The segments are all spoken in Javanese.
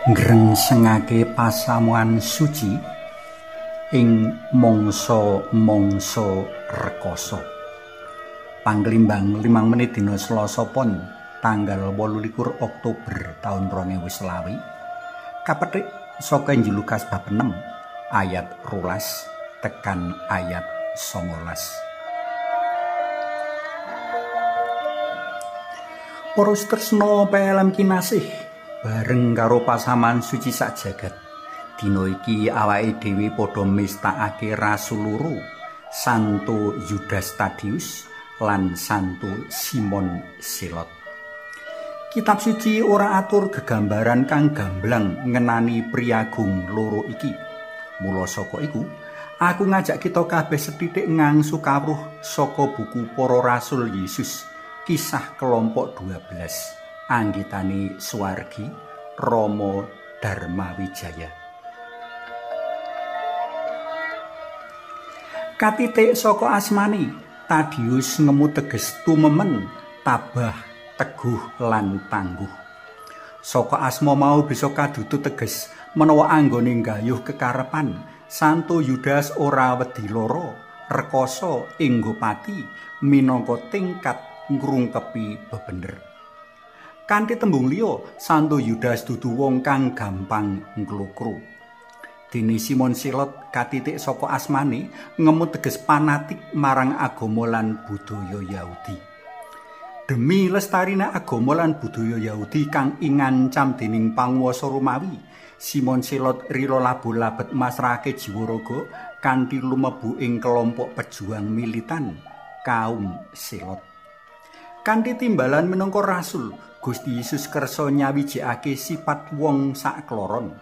Ngrengsengake pasamuan suci ing mangsa-mangsa rekoso. Panglimbang 5 menit dina Selasa Pon tanggal 28 Oktober taun 2020 kapethik saka Injil Lukas bab 6 ayat 12 tekan ayat 19. Para tresna PLM kinasih, bareng karo pasaman suci sak jagat. Dina iki awake dhewe padha mestakake rasul loro, Santo Yudas Tadeus lan Santo Simon Selot. Kitab suci ora atur gegambaran kang gamblang ngenani priyagung loro iki. Mula saka iku, aku ngajak kita kabeh sethithik ngangsu kawruh saka buku Para Rasul Yesus, kisah kelompok 12. Anggitane Suwargi Romo Darmawijaya. Katitik saka asmane, Tadeus ngemu teges tumemen, tabah, teguh lan tangguh. Saka asma mau bisa kadutu teges menawa anggone nggayuh kekarepan, Santo Yudas ora wedi lara, rekoso inggo pati minangka tingkat ngrungkepi bebener. Kanthi tembung liya, Santo Yudas dudu wong kang gampang nglokro. Dene Simon Selot katitik saka asmane ngemu teges panatik marang agama lan budaya Yahudi. Demi lestarine agama lan budaya Yahudi kang ingancam dening panguwasa Romawi, Simon Selot rila labuh labet masrahake jiwa raga kanthi lumebu ing kelompok pejuang militan kaum Selot. Kanthi timbalan minangka rasul, Gusti Yesus kersa nyawijikake sifat wong sakloron.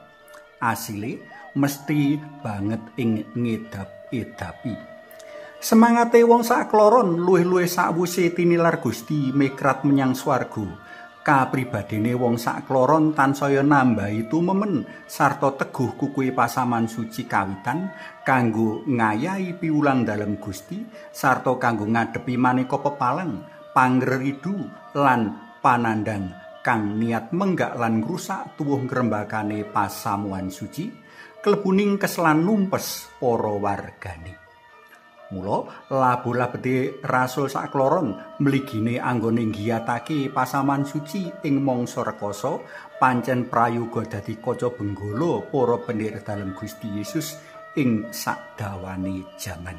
Asile mesti banget ing ngedap-edapi. Semangate wong sakloron luwih-luwih sakwuse tinilar Gusti mekrat menyang swarga. Kapribadene wong sakloron tansaya nambahi tumemen sarta teguh kukuhe pasaman suci kawitan kanggo ngayahi piwulang dalem Gusti sarta kanggo ngadepi maneka pepalang, pangreridu lan panandhang kang niat menggak lan ngrusak tuwuh ngrembakane pasamuan suci klebuning keselan numpes para wargane. Mula labuh labete rasul sakloron mligine anggone nggiyatake pasaman suci ing mangsa rekoso pancen prayoga dadi kaca benggala para pendherek dalem Gusti Yesus ing sakdawane jaman.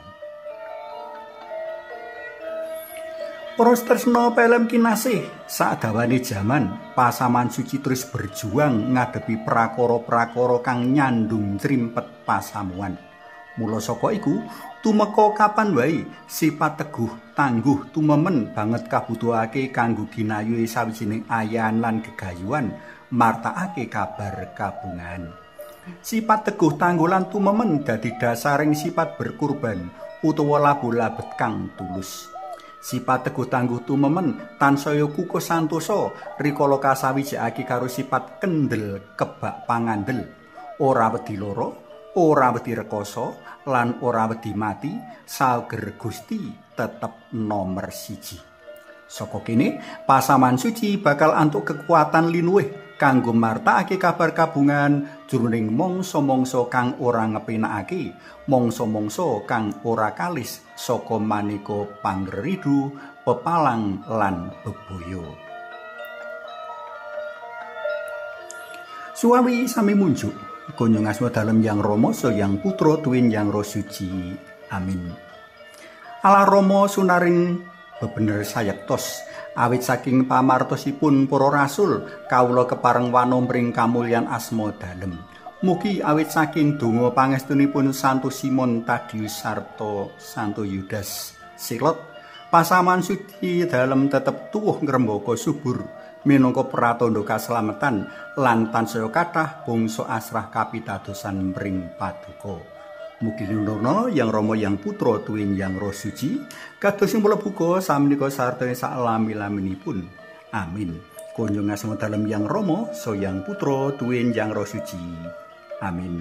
Para tresna PLM kinasih, sakdawane jaman pasaman suci terus berjuang ngadepi prakara-prakara kang nyandung crimpet pasamuan. Mula saka iku, tumeka kapan wae sifat teguh, tangguh, tumemen banget kabutuhake kanggo ginayuhe sawijining ayan lan gegayuhan martakake kabar kabungan. Sifat teguh, tangguh lan tumemen dadi dasaring sifat berkurban utawa labuh labet kang tulus. Sifat teguh tangguh tumemen tansaya kukuh santosa rikala kasawijikake karo sifat kendel kebak pangandel, ora wedi lara, ora wedi rekoso lan ora wedi mati, sager Gusti tetep nomer 1. Saka kene pasaman suci bakal antuk kekuatan linuwih kanggo martakake kabar kabungan jroning mangsa-mangsa kang ora ngepenakake, mangsa-mangsa kang ora kalis saka maneka pangreridu, pepalang lan bebaya. Suwawi sami munjuk kunjung asma dalem Yang Rama, Yang Putra tuwin Yang Roh Suci. Amin. Allah Rama sunaring bebener sayektos awit saking pamartosipun para rasul kawula kepareng wanomring kamulyan asma dalem. Mugi awit saking donga pangestunipun Santo Simon Tadeus sarta Santo Yudas Selot, pasaman suci dalem tetep tuwuh ngrembaka subur minangka pratandha kaslametan lan tansaya kathah bangsa asrah kapitadosan mring Paduka. Mugi nurna Yang Rama Yang Putra tuwin Yang Roh Suci kados sing mlebu samenika sarta sak lami-laminipun. Amin. Kunjung asma dalem Yang Rama, Yang Putra tuwin Yang Roh Suci. Amin.